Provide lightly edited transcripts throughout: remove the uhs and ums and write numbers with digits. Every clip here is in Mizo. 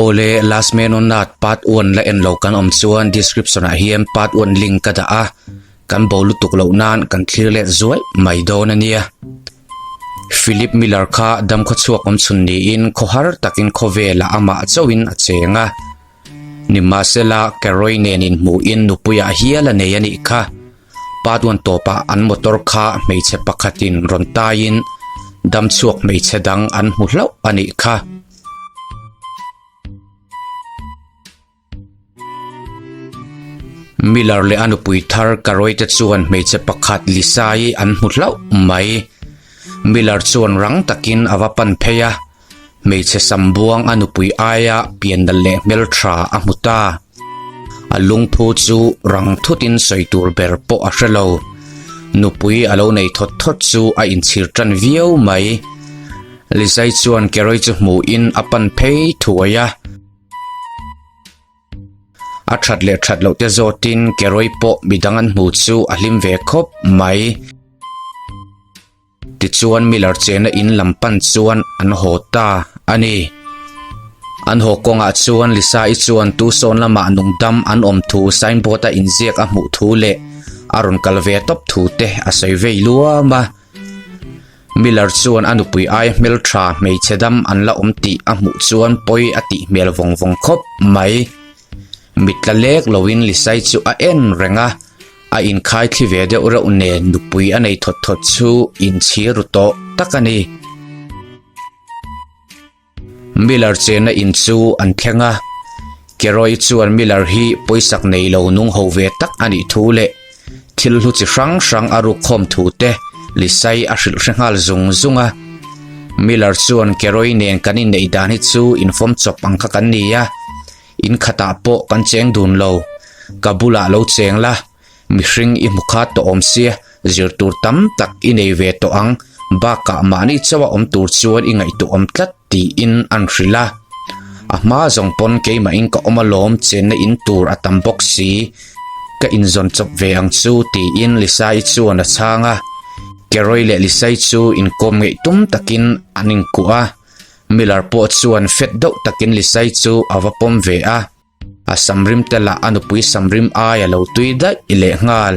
Awle Last Man on Earth part 1 la en lo kan awm chuan description ah hian part 1 link ka dah a, kan bo lutuk loh nan kan thlir let zuai mai dawn a nia. Philip Miller kha damkhaw chhuak awm chhun niin khawhar takin khawvelah amah chauhin a cheng a. Nimahsela Carroy nen inhmuhin nupuiah hial a nei a nih kha. Part 1 tawpah an motor kha hmeichhe pakhatin rawn taiin damchhuak hmeichhe dang an hmu hlauh a nih kha. Miller leh a nupui thar Karoy te chuan hmeichhe pakhat Lisa-i an hmu hlauh mai. Miller chuan rang takin a va pan phei a, hmeichhe sambuang a nupui aia pianna leh hmeltha a hmu ta. A lungphu chu rang thutin sawi tur ber pawh a hre lo. Nupui a lo nei thawt thawt chu a inchhir tan viau mai. Lizai chuan Keroy chu hmuhin a pan phei thuai a. A that leh that loh te zawtin Keroy pawh midang an hmu chu a hlim ve khawp mai. Tichuan Miller chena in lam pan chuan an haw ta a ni. An haw kawngah chuan Lisa-i chuan Tucson lamah nungdam an awm thu signboard-a inziak a hmuh thu leh a rawn kal ve tawp thu te a sawi vei luam a. Miller chuan a nupui ai hmeltha hmeichhe dam an la awm tih a hmuh chuan pawi a tih hmel vawng vawng khawp mai. Mitla lek loin Lisai chu a en reng a, a inkhai thli ve deuh reuh nen nupui a nei thawt thawt chu inchhir ru tawh tak a ni. Miller chenna in chu an thleng a, Keroy chuan Miller hi pawisak nei lo nung ho ve tak a nih thu leh thil hlu chi hrang hrang a ruk khawm thu te Lisai a hrilh hre nghal zung zung a. Miller chuan Keroy nen kan inneih dan hi chu infawm chawp ang kha kan ni a, in khatah pawh kan cheng dun lo, ka bulah lo cheng la, Mihring i hmu kha tawh awm sia, zir tur tam tak i nei ve tawh ang, bakah mahni chauha awm tur chuan i ngaihtuah awm tlat tiin an hrilh a. A hma zawng pawn keimahin ka awm alawm chenna in tur a tam bawk si, ka inzawn chawp ve ang chu tiin Lisa-i chuan a chhang a. Keroy leh Lisa-i chu inkawm ngeih tum takin an inkuah a, Miller pawh chuan fet deuh takin Lisa-i chu a va pawm ve a. A samrim te lah a nupui samrim ai a lo tui daih lehnghal.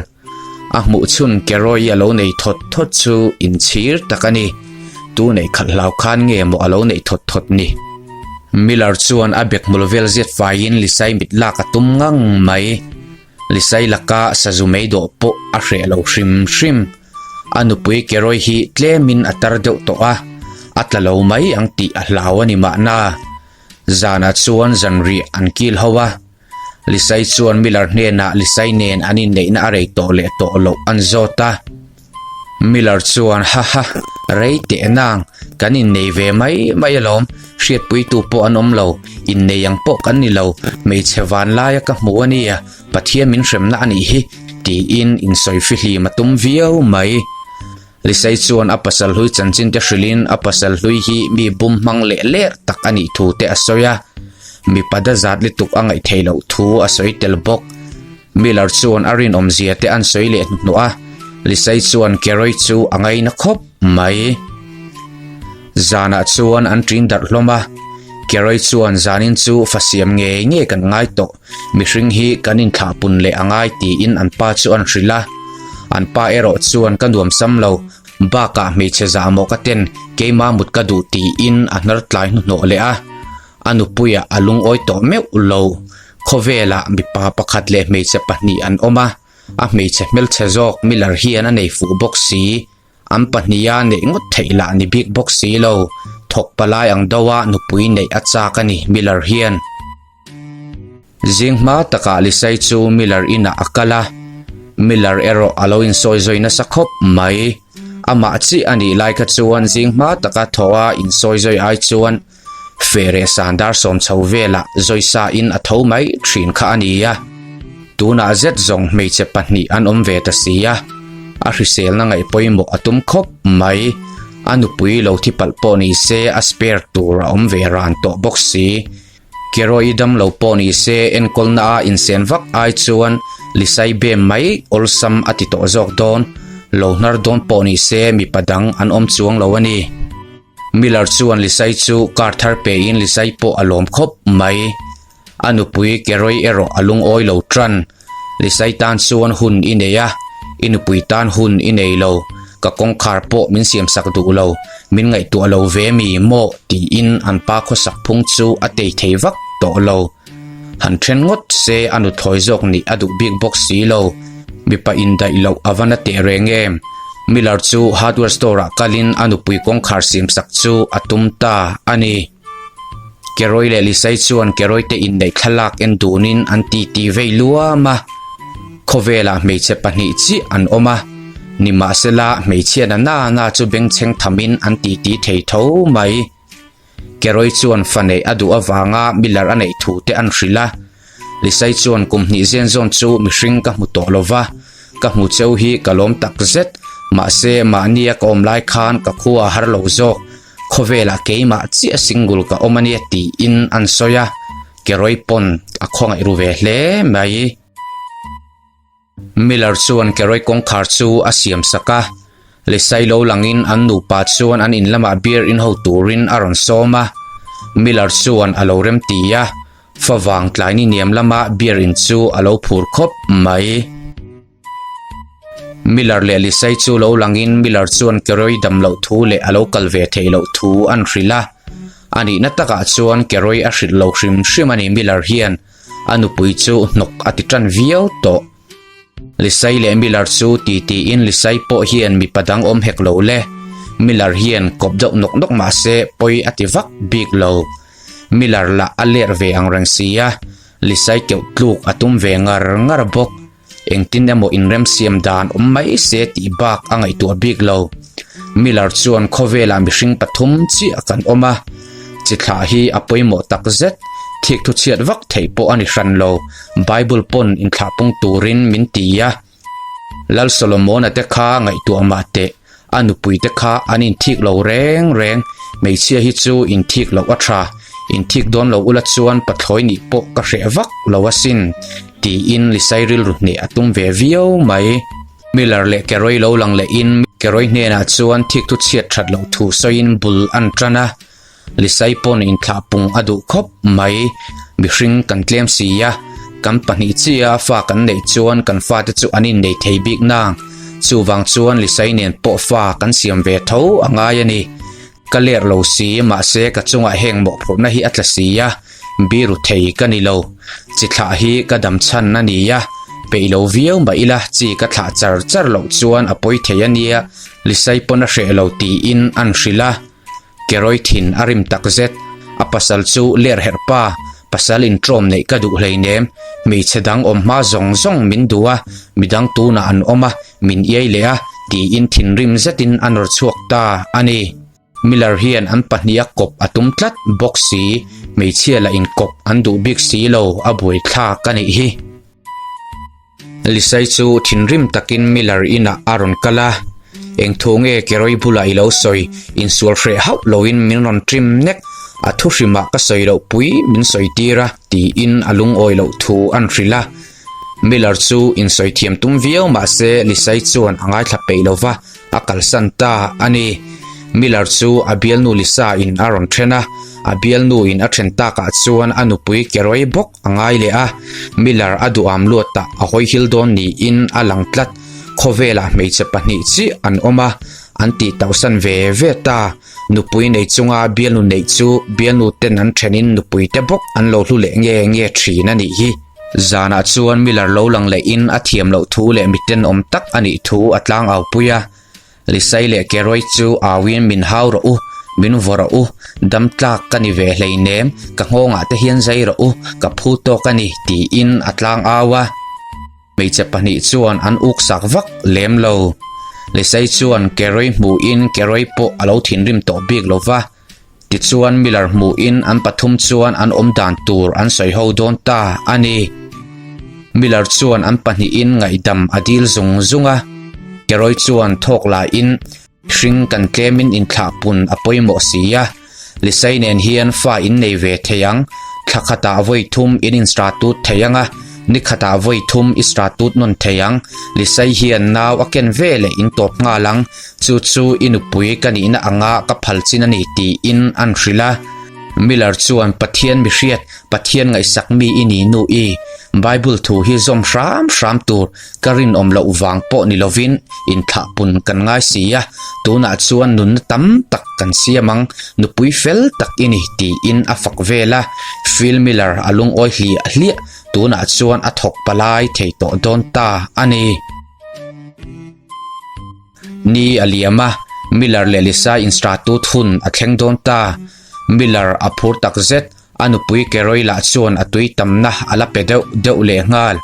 A hmuh chhun Keroy a lo nei thawt thawt chu inchhir tak a ni. Tu neih khalh hlau khan nge maw a lo neih thawt thawt ni. Miller chuan a bek hmul vel zet faiin Lisai mit lak a tum ngang mai. Lisai laka sazu mei dawh pawh a hreh lo hrim hrim. A nupui Keroy hi tlemin a tar deuh tawh a, a tla lo mai ang tih a hlau a ni mahna. Zanah chuan zanriah an kil ho a, Lisai chuan Miller hnenah Lisai nen an inneihna a rei tawh leh tawh loh an zawt a. Miller chuan, Ha ha, rei teh nang, kan innei ve mai mai alawm, hriatpuitu pawh an awm lo, innei ang pawh kan ni lo, hmeichhe vanlaia ka hmu a nia, Pathian min hremna a nih hi, tiin insawi fihlim a tum viau mai. Lisei chuan a pasal hlui chanchin te hrilhin a pasal hlui hi mi bum hmang leh ler tak a nih thu te a sawi a, mipa da zat lutuk a ngaih theih loh thu a sawi tel bawk. Miller chuan a rinawmzia te an sawi leh hnuhnawh a, Lisei chuan Keroy chu a ngaina khawp mai. Zanah chuan an ṭin darh hlawm a, Keroy chuan zanin chu fa siam ngei ngei kan ngai tawh, Mihring hi kan inthlahpun leh a ngai tiin an pa chu an hrilh a. An pa erawh chuan ka nuam sam lo, bakah hmeichhe zahmawh ka ten keima mut ka duh tiin a hnar tlai hnuhnawh leh a. A nupuiah a lungawi tawh meuh lo. Khawvelah mipa pakhat leh hmeichhe pahnih an awm a, a hmeichhe hmelchhe zawk Miller hian a nei fuh bawk si. An pahniha neih ngawt theih lah ni bik bawk si lo, thawk palai ang deuha nupui neih a chak a ni Miller hian. Zing hma takah Lisai chu Miller inah a kal a, Miller erawh a lo insawi zui nasa khawp mai. Amah chiah a nih lai kha chuan zing hma taka thaw a insawi zui ai chuan feh san dar sawm chho velah zawisa in a tho mai thin kha a ni a. Tunah zet zawng hmeichhe pahnih an awm ve ta si a, a hriselna ngaih pawimawh a tum khawp mai. A nupui lo thi palh pawh ni se a spare tur a awm ve ran tawh bawk si. Kerawih dam lo pawh ni se enkawlna a insen vak ai chuan Lisai bem mai awlsam a ti tawh zawk dawn. Lo hnar dawn pawh ni se mipa dang an awm chuang lo a ni. Miller chuan Lisai chu car thar pein Lisai pawh a lawm khawp mai. A nupui Keroi erawh a lungawi lo tan. Lisai tan chuan hun i nei a, i nupui tan hun i nei lo. Ka kawngkhar pawh min siamsak duh lo, min ngaihtuah lo ve mi maw tiin an pa khawsak phung chu a tei thei vak tawh lo. Han then ngawt se a nuthlawi zawk nih a duh bik bawk si lo. Mipa indaih loh a va na teh reng em? Miller chu hardware store ah kalin a nupui kawngkhar siamsak chu a tum ta a ni. Keroi leh Lisai chuan Keroi te inneih thlalak en dunin an titi vei luam a. Khawvelah hmeichhe pahnih chiah an awm a, nimahsela hmeichhia na na na chu bengchheng thamin an titi thei tho mai. Keroi chuan fa neih a duh avanga Miller a neih thu te an hrilh a. Lisai chuan kum hnih zen zawn chu mihring ka hmu tawh lo va, ka hmu cheu hi ka lawm tak zet, mahse mahnia ka awm lai khan ka khua a har lo zawk, khawvelah keimah chiah single ka awm a nia tiin an sawi a, Keroi pawn a khawngaih ru ve hle mai. Miller chuan Keroi kawngkhar chu a siam sak a, Lisai lo langin an nupa chuan an in lamah beer in ho turin a rawn sawm a, Miller chuan a lo rem ti a, favang tlaini niam lama beer in chu a lo phur khawp mai. Miller leh Lisai chu lo langin Miller chuan Keroi dam loh thu leh a lo kal ve theih loh thu an hrilh a, a nihna takah chuan Keroi a hrilh lo hrim hrim a ni Miller hian. A nupui chu hnawk a ti tan viau tawh. Lisai leh Miller chu ti tiin Lisai pawh hian mipa dang awm hek lo le. Miller hian kawp deuh nawk nawk mah se pawi a ti vak bik lo. Miller lah a ler ve ang reng sia, Lisai keuh tluk a tum ve ngar ngar bawk. Engtin emaw inremsiam dan awm mai se tih bak a ngaihtuah bik lo. Miller chuan khawvelah mihring pathum chiah kan awm a, chi thlah hi a pawimawh tak zet, thik thu chhiat vak theih pawh a ni hran lo, Bible pawn inthlah pung turin min ti a. Lal Solomona te kha ngaihtuah mah teh, a nupui te kha an inthik lo reng reng, hmeichhia hi chu inthik loh a tha, inthik dawn lo ula chuan pathlawi nih pawh ka hreh vak lo asin, tiin Lisai rilru hneh a tum ve viau mai. Miller leh Keroi lo lang lehin Keroi hnenah chuan thik thu chhiat that loh thu sawiin bul an tan a, Lisai pawn inthlah pung a duh khawp mai. Mihring kan tlem si a, kan pahnih chiah a fa kan neih chuan kan fate chu an innei thei bik nang. Chuvang chuan Lisai nen pawh fa kan siam ve tho a ngai a ni. Ka ler lo si, mahse ka chungah heng mawhphurhna hi a tla si a, biru thei ka ni lo. Chi thlah hi ka dam chhan a ni a, peih lo viau mah ila chi ka thlah char char loh chuan a pawi thei a nia, Lisai pawn a hreh lo tiin an hrilh a. Keroi thin a rim tak zet. A pasal chu ler herh pa, pasal intrawm neih ka duh hleinem, hmeichhe dang awm hma zawng zawng min duh a, midang tunah an awm a, min iai leh a, tiin thinrim zetin a nawr chhuak ta a ni. Miller hian an pahniha kawp a tum tlat bawk si, hmeichhia lah inkawp an duh bik si lo, a buaithlak a nih hi. Lisai chu thinrim takin Miller inah a rawn kal a, Eng thu nge Keroi bulah i lo sawi, insual hreh hauh loin min rawn trim nek, a thu hrimah ka sawi loh pui min sawi tir a, tiin a lungawi loh thu an hrilh a. Miller chu insawi thiam tum viau mah se Lisai chuan a ngaithla peih lo va, a kalsan ta a ni. Miller chu a bialnu Lisa in a rawn then a, a bialnu in a then takah chuan a nupui Keroi bawk a ngai leh a, Miller a duham luatah a hawi hil dawn niin a lang tlat. Khawvelah hmeichhe pahnih chiah an awm a, an tih tauhsan ve ve ta. Nupui nei chunga bialnu neih chu bialnu ten an thenin nupui te bawk an lo hlu leh nge nge thin a nih hi. Zanah chuan Miller lo lang lehin a thiam loh thu leh mitenawm tak a nih thu a tlangau pui a. Lisai leh Keroi chu auin min hau rawh u, min vaw rawh u, dam tlak ka ni ve hleinem, ka nghawngah te hian zai rawh u, ka phu tawk a ni, tiin a tlang au a. Hmeichhe pahnih chuan an uk sak vak lem lo. Lisai chuan Keroi hmuhin Keroi pawh a lo thinrim tawh bik lo va. Tichuan Miller hmuhin an pathum chuan an awm dan tur an sawi ho dawn ta a ni. Miller chuan an pahnihin ngaihdam a dil zung zung a. Keroi chuan thawk lahin hring kan tlemin inthlah pun a pawimawh si a, Lisai nen hian fa in nei ve thei ang, thla khatah vawi thum in instratut thei ang a, Ni khatah vawi thum i stratut nawn thei ang. Lisai hian nau a ken ve leh in tawp nghal ang. Chu chu i nupui ka nihna anga ka phal chin a ni tiin an hrilh a. Miller chuan Pathian mihriat, Pathian ngaihsak mi i ni nu i Bible thu hi zawm hram hram tur ka rinawm loh vang pawh ni lovin inthlahpun kan ngai si a, tunah chuan nunna tam tak kan siam ang, nupui fel tak i ni tiin a fak vel a. Phil Miller a lungawi hliah hliah, tunah chuan a thawk palai thei tawh dawn ta a ni. Ni a liam a, Miller leh Lisa instratut hun a thleng dawn ta. Miller a phur tak zet, a nupui Keroy lah chuan a tui tamna a la pe deuh deuh leh nghal.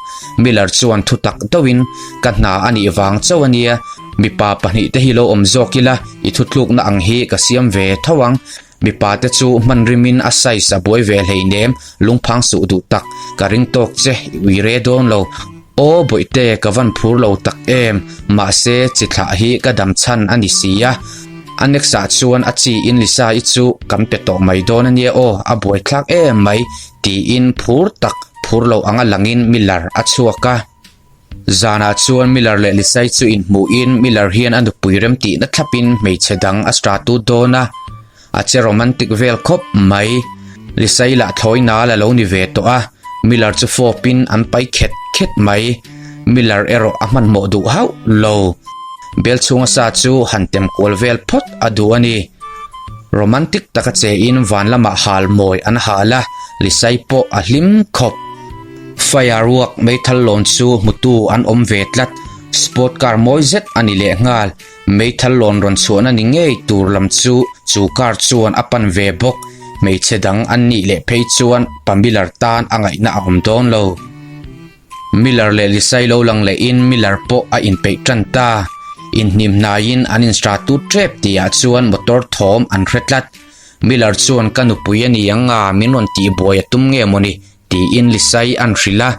Miller chuan thu tak deuhin, Ka hna a nih vang chauh a nia, mipa pahnihte hi lo awm zawk ila, i thutlukna ang hi ka siam ve tho ang. Mipa te chu hman rimin a size a buai ve hleinem, lungphang suh duh tak, ka ring tawk che, i ui re dawn lo. Aw bawihte ka van phur lo tak em, mahse chi thlah hi ka dam chhan a ni si a. A next ah chuan a chi in Lisa i chu kan pe tawh mai dawn a nia aw, a buaithlak em mai, tiin phur tak, phur lo anga langin Miller a chhuak a. Zanah chuan Miller leh Lisai chu inhmuhin Miller hian a nupui remtihna thlapin hmeichhe dang a stratut dawn a, a che romantic vel khawp mai. Lisai lah thlawi nal a lo ni ve tawh a, Miller chu fawpin an pai khet khet mai. Miller erawh a hmanhmawh duh hauh lo. Bel chhunga sa chu han tem kual vel phawt a duh a ni. Romantic taka chein van lamah hal mawi an hal a, Lisai pawh a hlim khawp. Firework meithal lawn chu hmutu an awm ve tlat. Sport car mawi zet a ni leh nghal. Meithal lawn rawn chhuahna ni ngei tur lam chu chu car chuan a pan ve bawk. Hmeichhe dang an nih leh phei chuan pa Miller tan a ngaihna a awm dawn lo. Miller leh Lisai lo lang lehin Miller pawh a inpeih tan ta. Inhnim hnaiin an instratut tep tihah chuan motor thawm an hre tlat. Miller chuan ka nupui a ni ang a, min rawn tihbuai a tum nge mawni? tiin Lisai an hrilh a.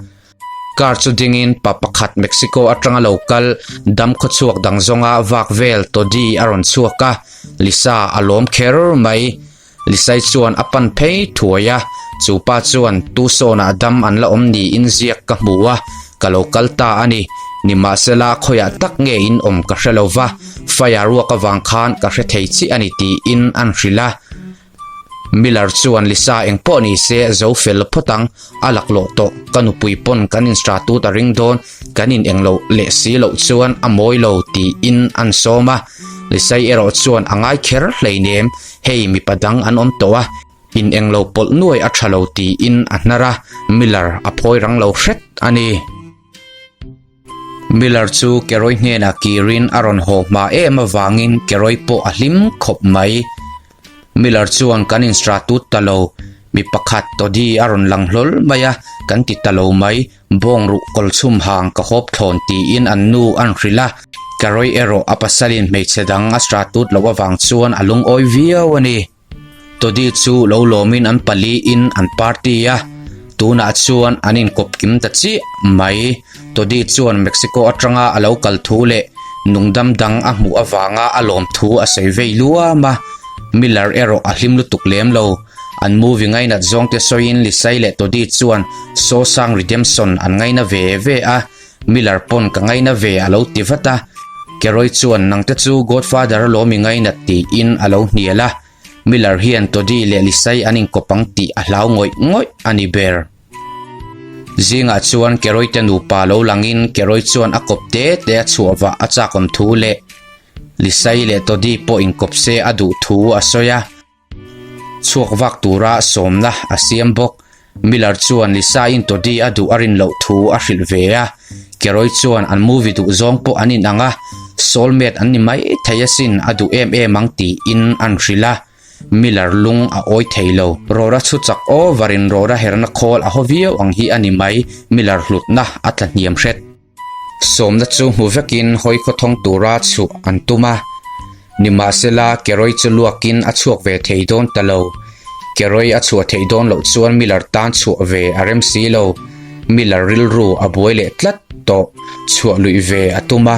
Car chu dingin pa pakhat Mexico atanga lo kal dam khawchhuak dang zawnga vak vel Toddy a rawn chhuak a, Lisa a lawm kher mai. Lisai chuan a pan phei thuai a, chu pa chuan Tucson-ah dam an la awm niin ziak ka hmu a, ka lo kal ta a ni. Nimahsela khawiah tak nge in awm ka hre lo va, fire ruak avang khan ka hre thei chiah a ni tiin an hrilh a. Miller chuan Lisa eng pawh ni se zo fel phawt ang, a laklawh tawh, ka nupui pawn kan instratut a ring dawn, kan in englo leh si loh chuan a mawi lo tiin an sawm a. Lisai erawh chuan a ngai kher hleinem, hei mipa dang an awm tawh a, in englo pawlh nuai a tha lo tiin a hnar a, Miller a phawi rang lo hret a ni. Miller chu Keroy hnenah kirin a rawn haw hma em avangin Keroy pawh a hlim khawp mai. Miller chuan kan instratut ta lo, mi pakhat Toddy a rawn lang hlawl mai a, kan ti ta lo mai, bawng ruh kawlchhum hang ka hawp thlawn tiin an nu an hrilh a. Keroy erawh a pasalin hmeichhe dang a stratut loh avang chuan a lungawi viau a ni. Toddy chu lo lawmin an paliin an party a, tunah chuan an inkawp kim ta chiah mai. Toddy chuan Mexico atanga a lo kal thu leh nungdam dang a hmuh avanga a lawm thu a sawi vei luam a. Miller erawh a hlim lutuk lem lo. An movie ngainat zawngte sawiin Lisai leh Toddy chuan Shawshank Redemption an ngaina ve ve a, Miller pawn ka ngaina ve a lo ti vat a, Keroy chuan nangte chu Godfather alawm i ngainat tiin a lo hnial a, Miller hian Toddy leh Lisai an inkawp ang tih a hlau ngawih ngawih a ni ber. Zingah chuan Keroy te nupa lo langin Keroy chuan a kawp te te a chhuah vah a chakawm thu leh Lisai leh Toddy pawh inkawp se a duh thu a sawi a. Chhuak vak tura sawmna a siam bawk. Miller chuan Lisa-in Toddy a duh a rin loh thu a hrilh ve a. Keroy chuan an movie duh zawng pawh an inang a, soulmate an ni mai thei asin a duh em em ang tiin an hrilh a. Miller lung a awi thei lo. Rora chhu chak over in Rora herna khawl a haw viau ang hi a ni mai, Miller hlutna a tla hniam hret. Sawmna chu hmu vekin hawi khawthawng tura chhuh an tum a, nimahsela Keroy chu luakin a chhuak ve thei dawn ta lo. Keroy a chhuah theih dawn loh chuan Miller tan chhuah ve a rem si lo. Miller rilru a buai leh tlat tawh, chhuah luih ve a tum a,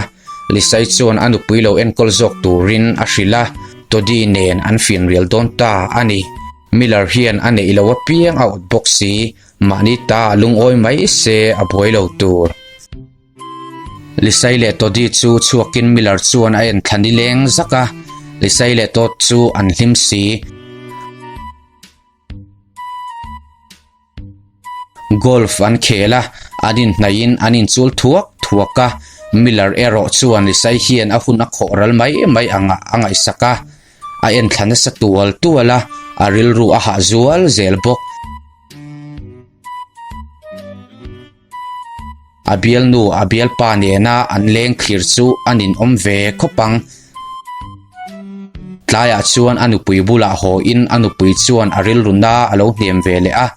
Lisai chuan a nupui lo enkawl zawk turin a hrilh a, Toddy nen an finrial dawn ta a ni. Miller hian a neih lo apiang a awt bawk si, mahni ta a lungawi mai se a buai lo tur. Lisai leh Toddy chu chhuakin Miller chuan a en thla nileng zak a, Lisai leh Todd chu an hlim si. Golf an khel a, an inhnaihin an inchul thuak thuak a, Miller erawh chuan Lisai hian a hun a khawh ral mai mai angah a ngaihsak a, a enthla nasa tual tual a, a rilru a hah zual zel bawk. A bialnu a bialpa nena an leng thlir chu a ninawm ve khawp ang. Tlaiah chuan a nupui bulah haw in a nupui chuan a rilru na a lo hnem ve leh a.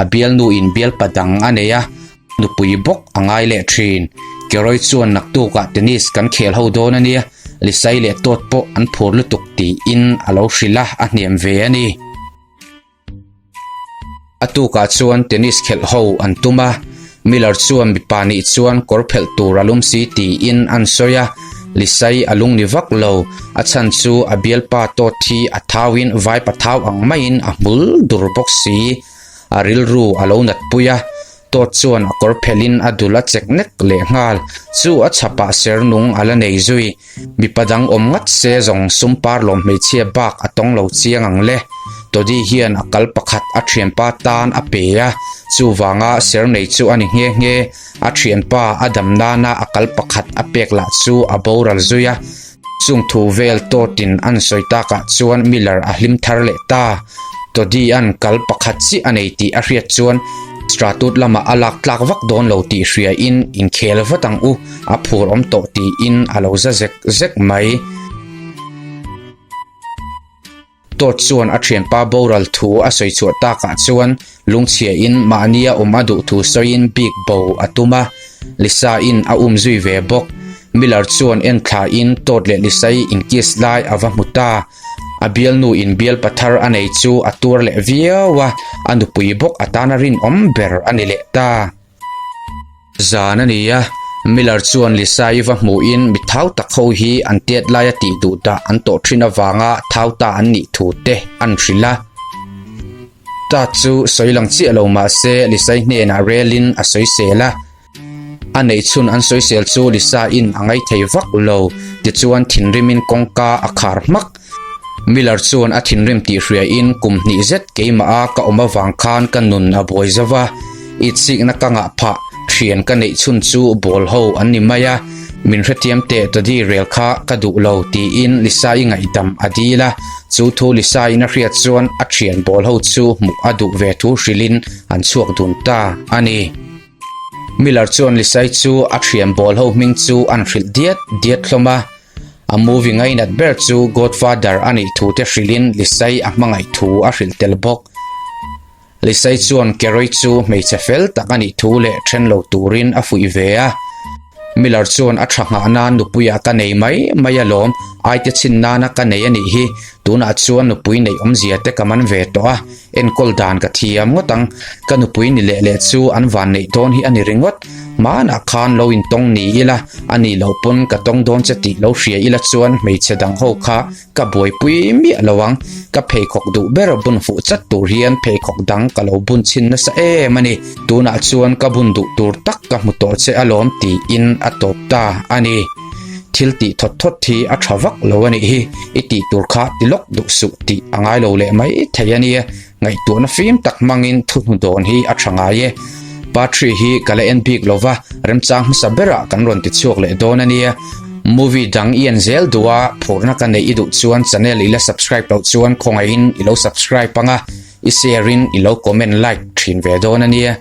A bialnu in bialpa dang a nei a, nupui bawk a ngai leh thin. Keroy chuan naktukah tennis kan khel ho dawn a nia, Lisai leh Todd pawh an phur lutuk tiin a lo hrilh a, a hnem ve a ni. A tukah chuan tennis khelh ho an tum a, Miller chuan mipa nih chuan kawr phelh tur a lum si tiin an sawi a, Lisai a lung ni vak lo, a chhan chu a bialpa tawt hi a thauin vaipa thau ang maiin a hmul dur bawk si, a rilru a lo natpui a, Tawt chuan a kawr phelhin a dul a chek nek leh nghal, chu a chhapah ser nung a la nei zui. Mipa dang awm ngat se zawng sum par lawm hmeichhia bak a tawng lo chiang ang le. Toddy hian a kal pakhat a thianpa tan a pe a, chuvanga ser nei chu a ni nghe nghe. A thianpa a dam nana a kal pakhat a pek lah chu a boral zui a. Chung thu vel tawtin an sawi takah chuan Miller a hlim thar leh ta. Toddy-a'n kal pakhat chiah a nei tih a hriat chuan Stratut lamah a lak tlak vak dawn lo tih hriain inkhel vat ang u, a phur awm tawh tiin a lo za zek zek mai. Todd chuan a thianpa boral thu a sawi chhuah takah chuan lungchhiain mahnia awm a duh thu sawiin bik bo a tum a, Lisa-in a um zui ve bawk. Miller chuan en thlain Todd leh Lisa-i inkiss lai a va hmu ta. A bialnu in bialpa thar a nei chu a tuar leh viau a, a nupui bawk a tana rinawm ber a ni leh ta. Zan a ni a, Miller chuan Lisa-i va hmuhin mi thau tak ho hi an tiat laia tih duh dah an tawh thin avanga thau ta an nih thu te an hrilh a. Ta chu sawi lang chiah lo mah se Lisa-i hnenah relin a sawisel a. A neih chhun an sawisel chu Lisa-in a ngaithei vak lo, tichuan thinrimin kawngka a khar hmak. Miller chuan a thinrim tih hriain kum hnih zet keimah a ka awm avang khan ka nun a buai zo va, itsikna ka ngah phah, thian ka neih chhun chu ball ho an ni mai a, min hrethiam teh Toddy rel kha ka duh lo tiin Lisa-i ngaihdam a dil a, chu thu Lisa-in a hriat chuan a thian ball ho chu hmuh a duh ve thu hrilhin an chhuak dun ta a ni. Miller chuan Lisa-i chu a thian ball ho hming chu an hrilh diat diat hlawm a. A movie ngainat ber chu Godfather a nih thu te hrilhin Lisai a hmangaih thu a hrilh tel bawk. Lisai chuan Kerry chu hmeichhe fel tak a nih thu leh then lo turin a fuih ve a. Miller chuan a tha nghah nan nupuiah ka nei mai mai alawm, aite chhin nana ka nei a nih hi, tunah chuan nupui neih awmzia te ka man ve tawh a, Enkawl dan ka thiam ngawt ang, ka nupui ni leh leh chu an van neih dawn hi a ni ringawt. Hmanah khan lo intawng ni ila, a nih loh pawn ka tawng dawn che tih lo hria ila chuan hmeichhe dang ho kha ka buaipui miah lo ang. Ka pheikhawk duh ber bun fuh chat tur hian pheikhawk dang ka lo bun chhin nasa em a ni. Tunah chuan ka bun duh tur tak ka hmu tawh che alawm tiin a tawp ta a ni. Thil tih thawt thawt hi a tha vak lo a nih hi, i tih tur kha ti lawk duh suh tih a ngai lo leh mai thei a nia, ngaihtuahna fim tak hmangin thuhnu dawn hi a tha ngai e. Patri hi ka la en bik lo va, remchang hmasa berah kan rawn ti chhuak leh dawn a nia. Movie dang i en zel duh a, phurna ka neih i duh chuan channel i la subscribe loh chuan khawngaihin i lo subscribe ang a, i share in i lo comment like thin ve dawn a nia.